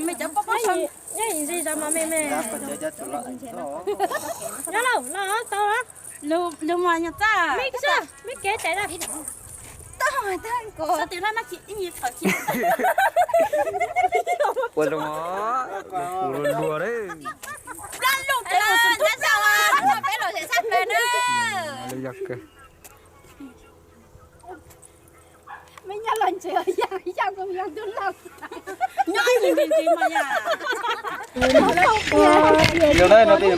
Me cov poj pob, nyob ntsis zov mos me me. Nyob lauj, los tau los. Lug mos nyuag txaj. Me kev tes da. Ua zoo os, kuv luag luag lawm. Peb los zem sab pem na. Lawv yog kawg. Me nyob los ntsev, yog yog tus laus. Nyob ntsev ntsev mas yog. Ua, ua cawv ntawm peb,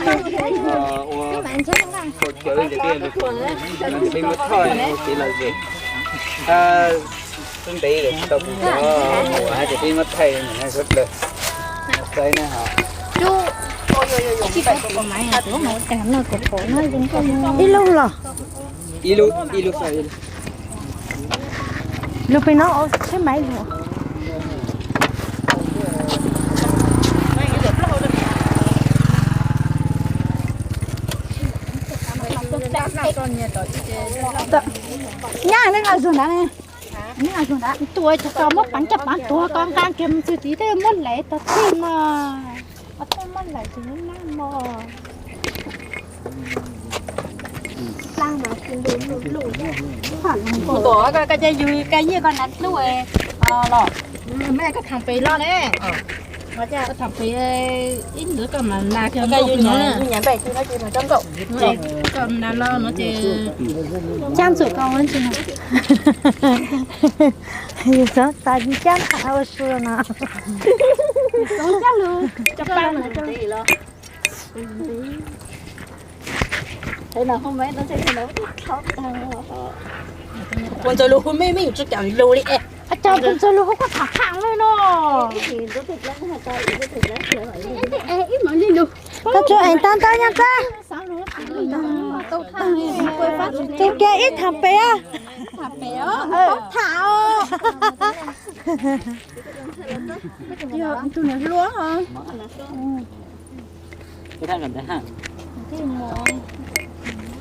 peb muab thauj ua kev lom zem. Twb ntev lawm tsis tau pum cov mus hais tias peb muab thaij suav dlawg saib na ho. Ib lub los? Ib lub, ib lub xwb. Lug pem no, tsheb maiv lug. Nyab, nej nqa zug ntawd ne. Tus uas tau muab paav caj paav tuag ko nqa kiag mus txug tid thiaj muab laiv tau txij mas. Tau muab laiv tsis muab nab mog. Koj, koj cia yug koj nyiaj koj hnav dlub los. Koj thaam pem los ne. Koj thaam pem ib ntxwv koj mam nas kiag no na. Koj nas los no ces. Caab ntxuam koj ua tsi no. Yus txhob tas caab tham ua su no. Puas ntxaws lug hu mej, mej yuav tsi kaam lug li es. Cas puas ntxaws lug hu koj tham tham li no. Koj tsuas eev tag ntau nyab txab. Tus kiag ib tham pem. Tham os.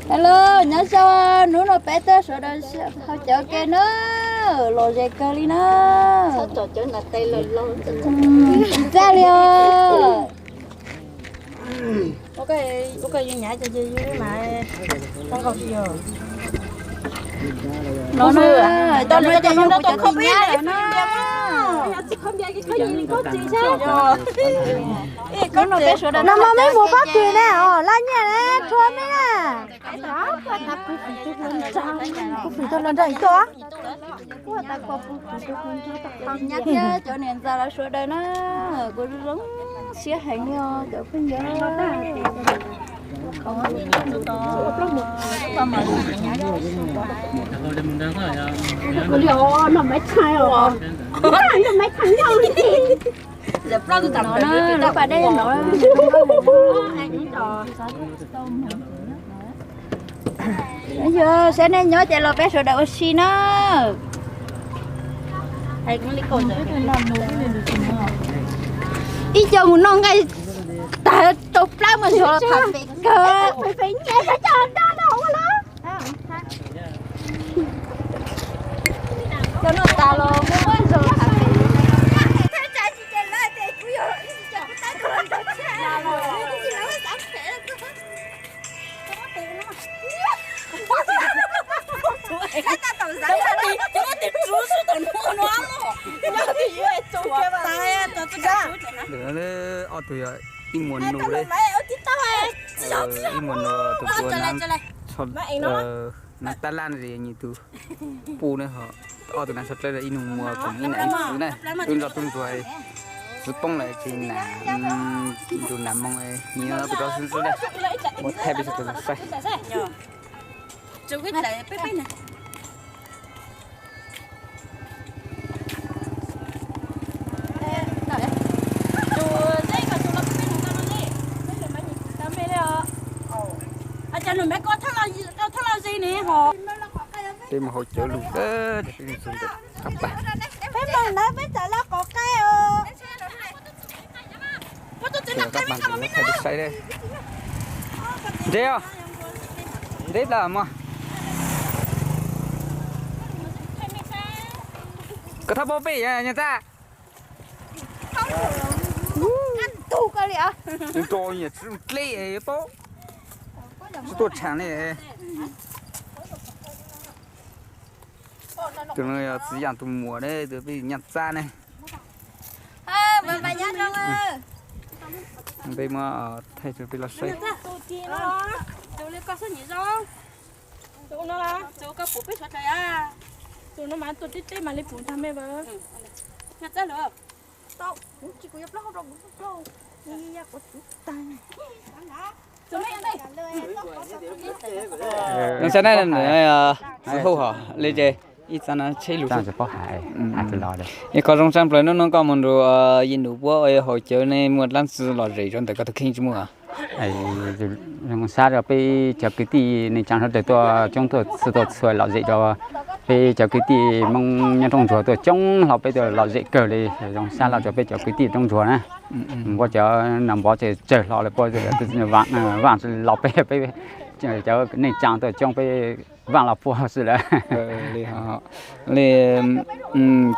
Hello, nyob zoo, hnub no peb tuaj sawv daws haus cawv ke na, lom zem kawg li na. Txaj li os. No, no, cov no ces yog kuv cov txiv nyab lawm na. No mas mej mus pob kws ne, laj nyiaj ne, rua mej na. Kuv fwm tau hluas nraug ib tug. Nyab thiab cov niam ntxawm lawv sawv daws na, kuv zoo siab heev li os cov phooj ywg. Lub pas dej no. Yog saib nej nyob ces los peb sawv daws ua si na. Ib co mus noj nqaij tag tau plab mas yog tham pem kawg. Cov noj tas los muaj muab zoo tham pem. Ob tug yog ib muam nus, ib muam nus tus puav nav, nav tab laj ntsis nws tus puj na ho. Ob tug nav tshaj dlawb ib nus muag koom ib nam ib txwv na. Tub nrog tub ntsuag xwb poob lawm tsis nam, tus nam moo nyiam tus rau xwb xwb na. Muab thaij peb sawv daws saib. Peb mus haus cawv lug, peb mus ntawd peb txawm los qhov qaib os. Txawm qab pas ntawd thaij peb saib. Ntev os, ntev plaws mog. Koj thauj paub peb nyuag txaj. Nrog niam tsis dlej paub, tsis tuaj tshaam li. Tus no yog txiv Yaj tus muam ne, tus peb nyaj txab ne. Peb muab thaij rau peb los saib. Zoo sab ne, txiv Huj hos li ces ib txhia no tsheb lus. Es qhov zoo sab plaws hnub no koj mus nrug Yij Nus Puab ua haus cawv ne muaj dlaab tsi lom zem rau ntawm koj tus kheej tsi muaj? Zoo sab rau peb cov kwv tij neej tsaa sawv daws tuaj coob tuaj txhua tuaj txhua lom zem rau peb cov kwv tij Moob nyob Roob Ntsuag tuaj coob hlo peb tuaj lom zem kawg li. Zoo sab los rau peb cov kwv tij Roob Ntsuag na. Puab cov nam npov tsawg tsawg hlo lawm puab vaaj los peb, peb cov neej tsaa tuaj coob peb vaaj los puag xwb lawm. Li,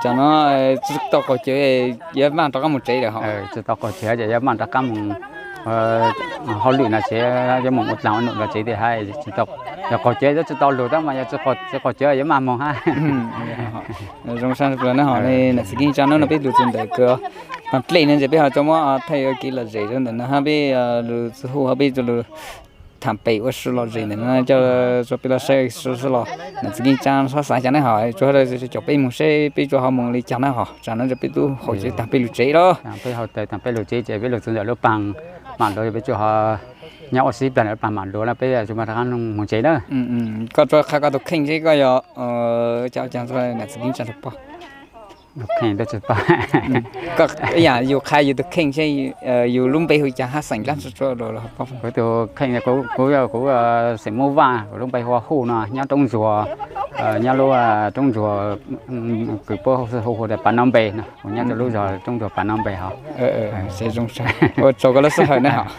tsam no tsi tau qaug cawv yuav maaj rov qaab moog tsev lawm hos? Tsi tau qaug cawv ces yuav maaj rov qaab moog hauj lwm no tsev, yuav moog ua dlaag ua num rau tsev tiag hab. Yog qaug cawv yuav tsi tau lug tab mas yog tsi qaug cawv yuav maaj moog hab. Zoo sab plaws na hos, nam txiv Keeb Tsaa, nub no peb lug txug ntawm kws paag dlej no ces peb ho tau muab thaij ua kev lom zem rau ntawm no hab peb lug txug huv hab peb tau lug thaam pem ua si lom zem ntawm no coj rua peb lug saib xwb los nam txiv Keeb Tsaa xob xaav cas na hos, tsuas caum peb moog saib peb tsuas ho moog li cas na hos. Tsam no peb tub haus cawv taag peb lug tsev lawm. Peb haus cawv taag peb lug tsev ces peb lug txug ntawm lub paag Maam Luav, peb tsuas ho nyob ua si taag lawm lub paag Maam Luav na peb tsuas maaj rov qaab moog tsev na. Koj tsuas qha koj tus kheej seb koj yog, nam txiv Keeb Tsaa tsuas pom. Koj yam yug qha yug tus kheej seb yug lub npe hu cas hab xeem dlaab tsi tso. Kuv tus kheej, kuv, kuv xeem Moob Vaaj, kuv lub npe hu ua Huj no, nyob Roob Ntsuag, nyob lub Roob Ntsuag, kws puab hu hu tas Pav Nab Npe no, kuv nyob rau lub zog Roob Ntsuag Pav Nab Npe hos. Ua tsaug koj lub sij hawm na hos.